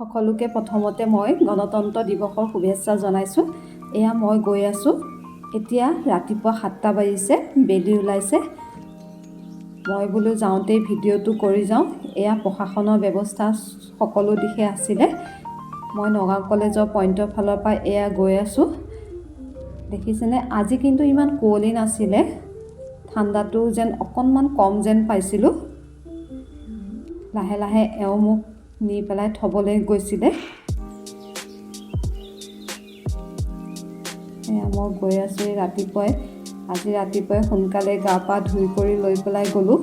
সকলোকে প্ৰথমতে মই গণতন্ত্ৰ দিৱসৰ শুভেচ্ছা জনাইছোঁ। এয়া মই গৈ আছোঁ। এতিয়া ৰাতিপুৱা 7টা বাজিছে, বেলি ওলাইছে। মই বোলো যাওঁতেই ভিডিঅ'টো কৰি যাওঁ। এয়া প্ৰশাসনৰ ব্যৱস্থা সকলো দিশে আছিলে। মই নগাঁও কলেজৰ পইণ্টৰ ফালৰ পৰা এয়া গৈ আছোঁ। দেখিছেনে, আজি কিন্তু ইমান কুঁৱলী নাছিলে, ঠাণ্ডাটো যেন অকণমান কম যেন পাইছিলোঁ। লাহে লাহে এওঁ মোক নি পেলাই থ'বলৈ গৈছিলে। এয়া মই গৈ আছোঁ। এই ৰাতিপুৱাই, আজি ৰাতিপুৱাই সোনকালে গা পা ধুই কৰি লৈ পেলাই গ'লোঁ।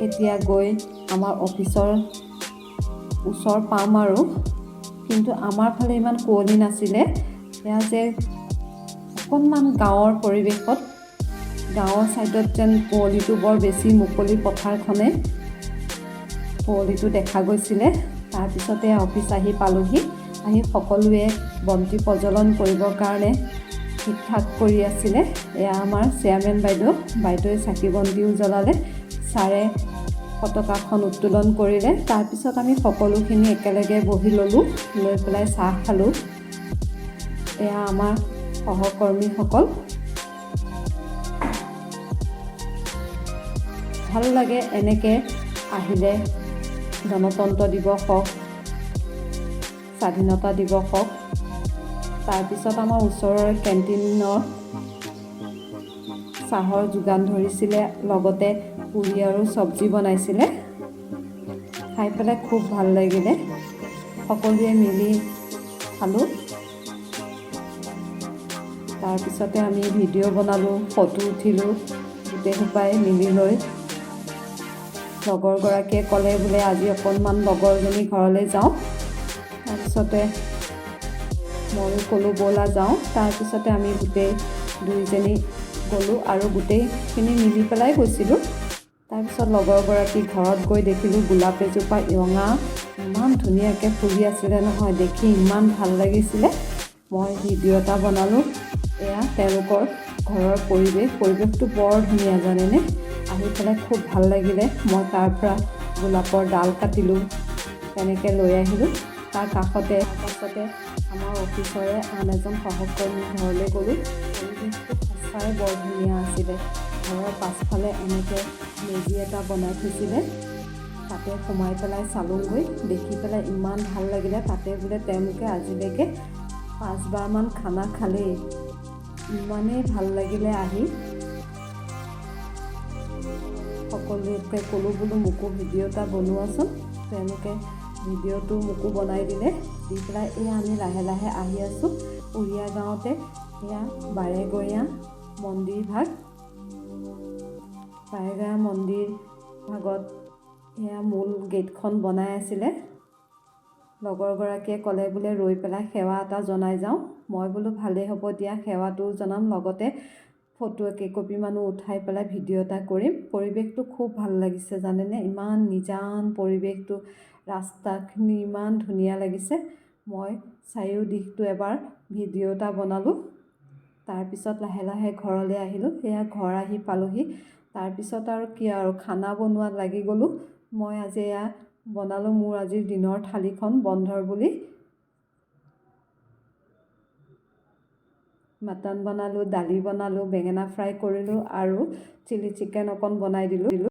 এতিয়া গৈ আমাৰ অফিচৰ ওচৰ পাম আৰু। কিন্তু আমাৰ ফালে ইমান কুঁৱলী নাছিলে। এয়া যে অকণমান গাঁৱৰ পৰিৱেশত, গাঁৱৰ ছাইডত যেন কুঁৱলীটো বৰ বেছি। মুকলি পথাৰখনে কুঁৱলীটো দেখা গৈছিলে। তাৰপিছতে অফিচ আহি পালোহি। আহি সকলোৱে বন্তি প্ৰজ্বলন কৰিবৰ কাৰণে ঠিক ঠাক কৰি আছিলে। এয়া আমাৰ চেয়াৰমেন বাইদেউ, বাইদেৱে চাকি বন্তিও জ্বলালে, ছাৰে পতাকাখন উত্তোলন কৰিলে। তাৰপিছত আমি সকলোখিনি একেলগে বহি ল'লোঁ, লৈ পেলাই চাহ খালোঁ। এয়া আমাৰ সহকৰ্মীসকল। ভাল লাগে এনেকৈ আহিলে, গণতন্ত্ৰ দিৱস হওক, স্বাধীনতা দিৱস হওক। তাৰপিছত আমাৰ ওচৰৰ কেণ্টিনৰ চাহৰ যোগান ধৰিছিলে, লগতে পুৰি আৰু চব্জি বনাইছিলে। খাই পেলাই খুব ভাল লাগিলে, সকলোৱে মিলি খালোঁ। তাৰপিছতে আমি ভিডিঅ' বনালোঁ, ফটো উঠিলোঁ গোটেই সোপাই মিলি লৈ। লগৰগৰাকীয়ে ক'লে বোলে আজি অকণমান লগৰজনী ঘৰলৈ যাওঁ। তাৰপিছতে ময়ো ক'লোঁ, ব'লা যাওঁ। তাৰপিছতে আমি গোটেই দুইজনী গ'লোঁ আৰু গোটেইখিনি মিলি পেলাই গৈছিলোঁ। তাৰপিছত লগৰগৰাকী ঘৰত গৈ দেখিলোঁ গোলাপ এজোপা ৰঙা ইমান ধুনীয়াকৈ ফুলি আছিলে নহয়, দেখি ইমান ভাল লাগিছিলে। মই ভিডিঅ' এটা বনালোঁ। এয়া তেওঁলোকৰ ঘৰৰ পৰিৱেশ। পৰিৱেশটো বৰ ধুনীয়া, জানেনে? আহি পেলাই খুব ভাল লাগিলে। মই তাৰ পৰা গোলাপৰ ডাল কাটিলোঁ, তেনেকৈ লৈ আহিলোঁ। তাৰ কাষতে, পাছতে আমাৰ অফিচৰে আন এজন সহকৰ্মীৰ ঘৰলৈ গ'লোঁ। পৰিৱেশটো সঁচাই বৰ ধুনীয়া আছিলে। ঘৰৰ পাছফালে এনেকৈ মেজি এটা বনাই থৈছিলে, তাতে সোমাই পেলাই চালোঁগৈ। দেখি পেলাই ইমান ভাল লাগিলে। তাতে বোলে তেওঁলোকে আজিলৈকে পাঁচবাৰমান খানা খালেই। ইমানেই ভাল লাগিলে আহি। সকলোকে ক'লোঁ, বোলো মোকো ভিডিঅ' এটা বনোৱাচোন। তেওঁলোকে ভিডিঅ'টো মোকো বনাই দিলে। দি পেলাই এয়া আমি লাহে লাহে আহি আছোঁ। উৰিয়া গাঁৱতে এয়া বাৰেগঞা মন্দিৰ ভাগ। বাৰেগঞা মন্দিৰ ভাগত এয়া মূল গেটখন বনাই আছিলে। লগৰগৰাকীয়ে ক'লে বোলে ৰৈ পেলাই সেৱা এটা জনাই যাওঁ। মই বোলো ভালেই হ'ব দিয়া, সেৱাটোও জনাম, লগতে ফটো কেইকপিমানো উঠাই পেলাই ভিডিঅ' এটা কৰিম। পৰিৱেশটো খুব ভাল লাগিছে, জানেনে? ইমান নিজান পৰিৱেশটো, ৰাস্তাখিনি ইমান ধুনীয়া লাগিছে। মই চাৰিও দিশটো এবাৰ ভিডিঅ' এটা বনালোঁ। তাৰপিছত লাহে লাহে ঘৰলৈ আহিলোঁ। সেয়া ঘৰ আহি পালোহি। তাৰপিছত আৰু কি আৰু, খানা বনোৱাত লাগি গ'লোঁ মই। আজি এয়া বনালোঁ মোৰ আজিৰ দিনৰ থালিখন, বন্ধৰ বুলি। মাটন বনালোঁ, দালি বনালোঁ, বেঙেনা ফ্ৰাই কৰিলোঁ আৰু চিলি চিকেন অকণ বনাই দিলোঁ।